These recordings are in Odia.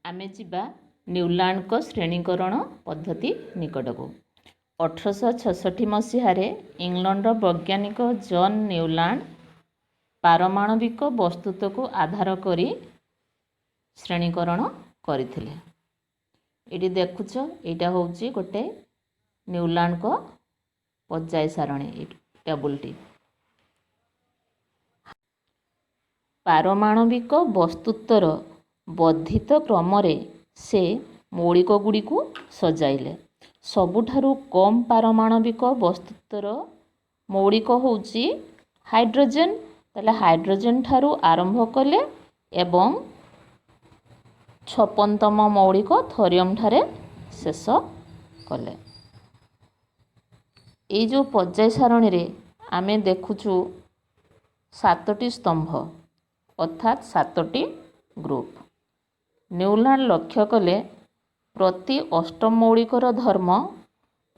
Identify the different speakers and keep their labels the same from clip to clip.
Speaker 1: ଆମେ ଯିବା ନ୍ୟୁଲାଣ୍ଡଙ୍କ ଶ୍ରେଣୀକରଣ ପଦ୍ଧତି ନିକଟକୁ। 1866 ମସିହାରେ ଇଂଲଣ୍ଡର ବୈଜ୍ଞାନିକ ଜନ୍ ନ୍ୟୁଲାଣ୍ଡ ପାରମାଣବିକ ବସ୍ତୁତ୍ୱକୁ ଆଧାର କରି ଶ୍ରେଣୀକରଣ କରିଥିଲେ। ଏଇଠି ଦେଖୁଛ, ଏଇଟା ହେଉଛି ଗୋଟେ ନ୍ୟୁଲାଣ୍ଡଙ୍କ ପର୍ଯ୍ୟାୟ ସାରଣୀ ଟେବୁଲଟି। ପାରମାଣବିକ ବସ୍ତୁତ୍ୱର ବର୍ଦ୍ଧିତ କ୍ରମରେ ସେ ମୌଳିକ ଗୁଡ଼ିକୁ ସଜାଇଲେ। ସବୁଠାରୁ କମ୍ ପାରମାଣବିକ ବସ୍ତୁତ୍ୱର ମୌଳିକ ହେଉଛି ହାଇଡ୍ରୋଜେନ୍। ତାହେଲେ ହାଇଡ୍ରୋଜେନ୍ ଠାରୁ ଆରମ୍ଭ କଲେ ଏବଂ 56ତମ ମୌଳିକ ଥୋରିୟମ୍ ଠାରେ ଶେଷ କଲେ। ଏଇ ଯେଉଁ ପର୍ଯ୍ୟାୟ ସାରଣୀରେ ଆମେ ଦେଖୁଛୁ 7ଟି ସ୍ତମ୍ଭ, ଅର୍ଥାତ୍ 7ଟି ଗ୍ରୁପ୍। ନ୍ୟୁଲାଣ୍ଡ ଲକ୍ଷ୍ୟ କଲେ ପ୍ରତି ଅଷ୍ଟମ ମୌଳିକର ଧର୍ମ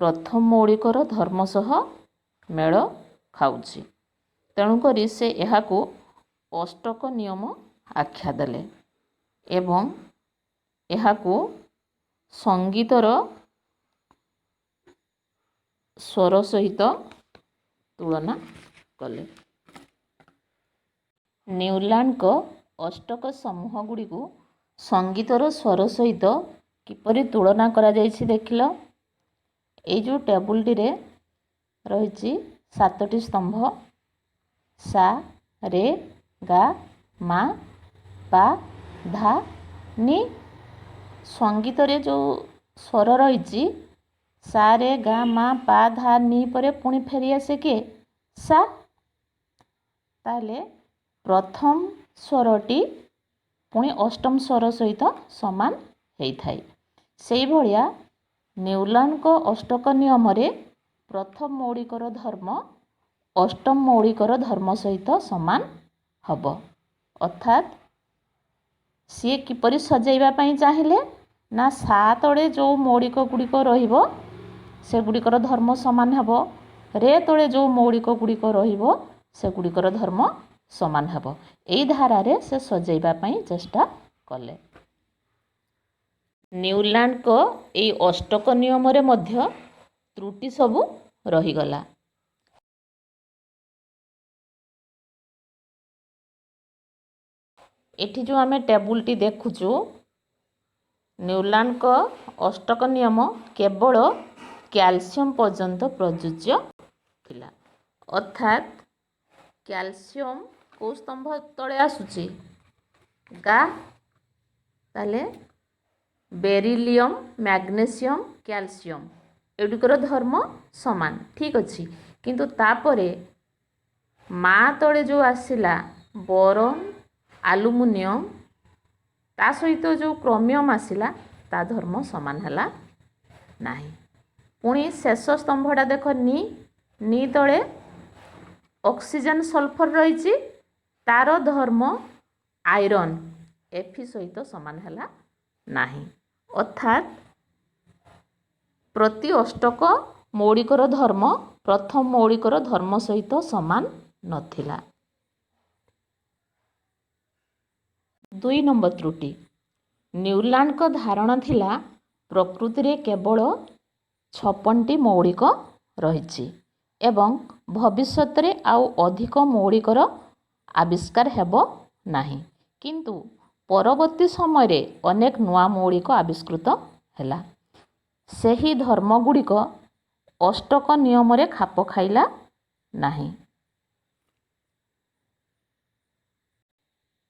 Speaker 1: ପ୍ରଥମ ମୌଳିକର ଧର୍ମ ସହ ମେଳ ଖାଉଛି। ତେଣୁକରି ସେ ଏହାକୁ ଅଷ୍ଟକ ନିୟମ ଆଖ୍ୟା ଦେଲେ ଏବଂ ଏହାକୁ ସଙ୍ଗୀତର ସ୍ୱର ସହିତ ତୁଳନା କଲେ। ନ୍ୟୁଲାଣ୍ଡଙ୍କ ଅଷ୍ଟକ ସମୂହ ଗୁଡ଼ିକୁ ସଙ୍ଗୀତର ସ୍ୱର ସହିତ କିପରି ତୁଳନା କରାଯାଇଛି ଦେଖିଲ। ଏଇ ଯେଉଁ ଟେବୁଲଟିରେ ରହିଛି 7ଟି ସ୍ତମ୍ଭ, ସା, ରେ, ଗା, ମା, ପା, ଧା, ନି। ସଙ୍ଗୀତରେ ଯେଉଁ ସ୍ୱର ରହିଛି ସା, ରେ, ଗା, ମା, ପା, ଧା, ନି ପରେ ପୁଣି ଫେରି ଆସେ କିଏ? ସା। ତାହେଲେ ପ୍ରଥମ ସ୍ୱରଟି ପୁଣି ଅଷ୍ଟମ ସ୍ୱର ସହିତ ସମାନ ହେଇଥାଏ। ସେଇଭଳିଆ ନ୍ୟୁଲାଣ୍ଡଙ୍କ ଅଷ୍ଟକ ନିୟମରେ ପ୍ରଥମ ମୌଳିକର ଧର୍ମ ଅଷ୍ଟମ ମୌଳିକର ଧର୍ମ ସହିତ ସମାନ ହେବ। ଅର୍ଥାତ୍ ସିଏ କିପରି ସଜାଇବା ପାଇଁ ଚାହିଁଲେ ନା, ସା ତଳେ ଯେଉଁ ମୌଳିକ ଗୁଡ଼ିକ ରହିବ ସେଗୁଡ଼ିକର ଧର୍ମ ସମାନ ହେବ, ରେ ତଳେ ଯେଉଁ ମୌଳିକ ଗୁଡ଼ିକ ରହିବ ସେଗୁଡ଼ିକର ଧର୍ମ ସମାନ ହେବ। ଏଇ ଧାରାରେ ସେ ସଜାଇବା ପାଇଁ ଚେଷ୍ଟା କଲେ। ନ୍ୟୁଲାଣ୍ଡଙ୍କ ଏଇ ଅଷ୍ଟକ ନିୟମରେ ମଧ୍ୟ ତ୍ରୁଟି ସବୁ ରହିଗଲା। ଏଠି ଯେଉଁ ଆମେ ଟେବୁଲଟି ଦେଖୁଛୁ, ନ୍ୟୁଲାଣ୍ଡଙ୍କ ଅଷ୍ଟକ ନିୟମ କେବଳ କ୍ୟାଲସିୟମ୍ ପର୍ଯ୍ୟନ୍ତ ପ୍ରଯୁଜ୍ୟ ଥିଲା। ଅର୍ଥାତ୍ କ୍ୟାଲସିୟମ୍ କେଉଁ ସ୍ତମ୍ଭ ତଳେ ଆସୁଛି? ଗା। ତାହେଲେ ବେରିଲିୟମ୍, ମ୍ୟାଗ୍ନେସିୟମ୍, କ୍ୟାଲସିୟମ୍ ଏଗୁଡ଼ିକର ଧର୍ମ ସମାନ, ଠିକ୍ ଅଛି। କିନ୍ତୁ ତାପରେ ମା ତଳେ ଯେଉଁ ଆସିଲା ବୋରନ୍, ଆଲୁମିନିୟମ୍, ତା ସହିତ ଯେଉଁ କ୍ରୋମିୟମ୍ ଆସିଲା ତା ଧର୍ମ ସମାନ ହେଲା ନାହିଁ। ପୁଣି ଶେଷ ସ୍ତମ୍ଭଟା ଦେଖ, ନି, ନି ତଳେ ଅକ୍ସିଜେନ୍, ସଲଫର ରହିଛି, ତାର ଧର୍ମ ଆଇରନ୍ ଏଫି ସହିତ ସମାନ ହେଲା ନାହିଁ। ଅର୍ଥାତ୍ ପ୍ରତି ଅଷ୍ଟକ ମୌଳିକର ଧର୍ମ ପ୍ରଥମ ମୌଳିକର ଧର୍ମ ସହିତ ସମାନ ନଥିଲା। 2 ନମ୍ବର ତ୍ରୁଟି, ନ୍ୟୁଲାଣ୍ଡଙ୍କ ଧାରଣା ଥିଲା ପ୍ରକୃତିରେ କେବଳ 56ଟି ମୌଳିକ ରହିଛି ଏବଂ ଭବିଷ୍ୟତରେ ଆଉ ଅଧିକ ମୌଳିକର ଆବିଷ୍କାର ହେବ ନାହିଁ। କିନ୍ତୁ ପରବର୍ତ୍ତୀ ସମୟରେ ଅନେକ ନୂଆ ମୌଳିକ ଆବିଷ୍କୃତ ହେଲା। ସେହି ଧର୍ମଗୁଡ଼ିକ ଅଷ୍ଟକ ନିୟମରେ ଖାପ ଖାଇଲା ନାହିଁ।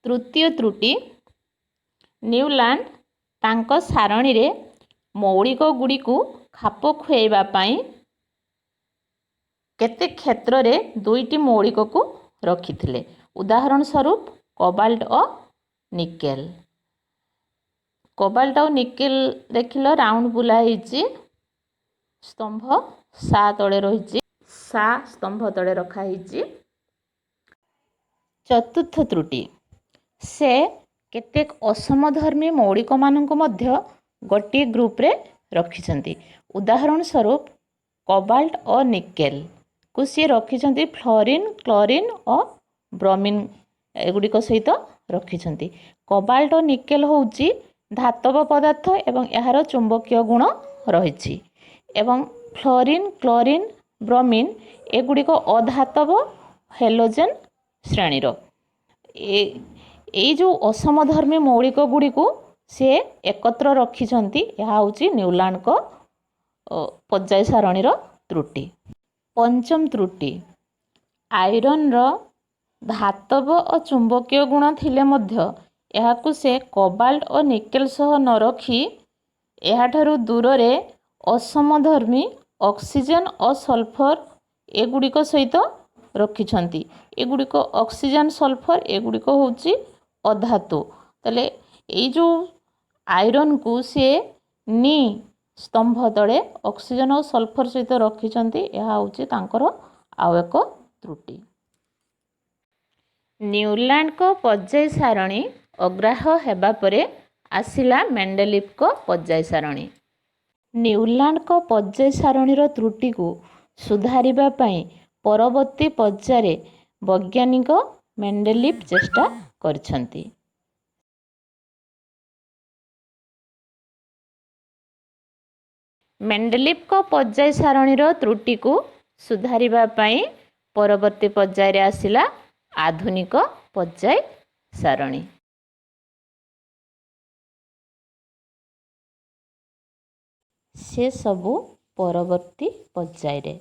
Speaker 1: ତୃତୀୟ ତ୍ରୁଟି, ନ୍ୟୁଲାଣ୍ଡ ତାଙ୍କ ସାରଣୀରେ ମୌଳିକ ଗୁଡ଼ିକୁ ଖାପ ଖୁଆଇବା ପାଇଁ କେତେ କ୍ଷେତ୍ରରେ 2ଟି ମୌଳିକକୁ ରଖିଥିଲେ। ଉଦାହରଣ ସ୍ୱରୂପ କୋବାଲ୍ଟ ଓ ନିକେଲ। କୋବାଲ୍ଟ ଆଉ ନିକେଲ ଦେଖିଲ ରାଉଣ୍ଡ ବୁଲା ହେଇଛି, ସ୍ତମ୍ଭ ସା ତଳେ ରହିଛି, ସା ସ୍ତମ୍ଭ ତଳେ ରଖାହେଇଛି। ଚତୁର୍ଥ ତ୍ରୁଟି, ସେ କେତେକ ଅସମଧର୍ମୀ ମୌଳିକମାନଙ୍କୁ ମଧ୍ୟ ଗୋଟିଏ ଗ୍ରୁପରେ ରଖିଛନ୍ତି। ଉଦାହରଣ ସ୍ୱରୂପ କୋବାଲ୍ଟ ଓ ନିକେଲକୁ ସିଏ ରଖିଛନ୍ତି ଫ୍ଲୋରିନ୍, କ୍ଲୋରିନ୍ ଓ ବ୍ରୋମିନ୍ ଏଗୁଡ଼ିକ ସହିତ ରଖିଛନ୍ତି। କୋବାଲ୍ଟ ଓ ନିକେଲ ହେଉଛି ଧାତବ ପଦାର୍ଥ ଏବଂ ଏହାର ଚୁମ୍ବକୀୟ ଗୁଣ ରହିଛି ଏବଂ ଫ୍ଲୋରିନ୍, କ୍ଲୋରିନ୍, ବ୍ରୋମିନ୍ ଏଗୁଡ଼ିକ ଅଧାତବ ହେଲୋଜେନ୍ ଶ୍ରେଣୀର। ଏଇ ଯେଉଁ ଅସମଧର୍ମୀ ମୌଳିକ ଗୁଡ଼ିକୁ ସେ ଏକତ୍ର ରଖିଛନ୍ତି, ଏହା ହେଉଛି ନ୍ୟୁଲାଣ୍ଡଙ୍କ ପର୍ଯ୍ୟାୟ ସାରଣୀର ତ୍ରୁଟି। ପଞ୍ଚମ ତ୍ରୁଟି, ଆଇରନ୍ର ଧାତବ ଓ ଚୁମ୍ବକୀୟ ଗୁଣ ଥିଲେ ମଧ୍ୟ ଏହାକୁ ସେ କୋବାଲ୍ଟ ଓ ନିକେଲ ସହ ନ ରଖି ଏହାଠାରୁ ଦୂରରେ ଅସମଧର୍ମୀ ଅକ୍ସିଜେନ୍ ଓ ସଲଫର ଏଗୁଡ଼ିକ ସହିତ ରଖିଛନ୍ତି। ଏଗୁଡ଼ିକ ଅକ୍ସିଜେନ୍, ସଲଫର ଏଗୁଡ଼ିକ ହେଉଛି ଅଧାତୁ। ତାହେଲେ ଏଇ ଯେଉଁ ଆଇରନ୍କୁ ସିଏ ନି ସ୍ତମ୍ଭ ତଳେ ଅକ୍ସିଜେନ୍ ଓ ସଲଫର ସହିତ ରଖିଛନ୍ତି, ଏହା ହେଉଛି ତାଙ୍କର ଆଉ ଏକ ତ୍ରୁଟି। ନ୍ୟୁଲାଣ୍ଡଙ୍କ ପର୍ଯ୍ୟାୟ ସାରଣୀ ଅଗ୍ରାହ୍ୟ ହେବା ପରେ ଆସିଲା ମେଣ୍ଡେଲିଫଙ୍କ ପର୍ଯ୍ୟାୟ ସାରଣୀ। ନ୍ୟୁଲାଣ୍ଡଙ୍କ ପର୍ଯ୍ୟାୟ ସାରଣୀର ତ୍ରୁଟିକୁ ସୁଧାରିବା ପାଇଁ ପରବର୍ତ୍ତୀ ପର୍ଯ୍ୟାୟରେ ବୈଜ୍ଞାନିକ ମେଣ୍ଡେଲିଫ ଚେଷ୍ଟା କରିଛନ୍ତି। ମେଣ୍ଡେଲିଫଙ୍କ ପର୍ଯ୍ୟାୟ ସାରଣୀର ତ୍ରୁଟିକୁ ସୁଧାରିବା ପାଇଁ ପରବର୍ତ୍ତୀ ପର୍ଯ୍ୟାୟରେ ଆସିଲା ଆଧୁନିକ ପର୍ଯ୍ୟାୟ ସାରଣୀ। ସେସବୁ ପରବର୍ତ୍ତୀ ପର୍ଯ୍ୟାୟରେ।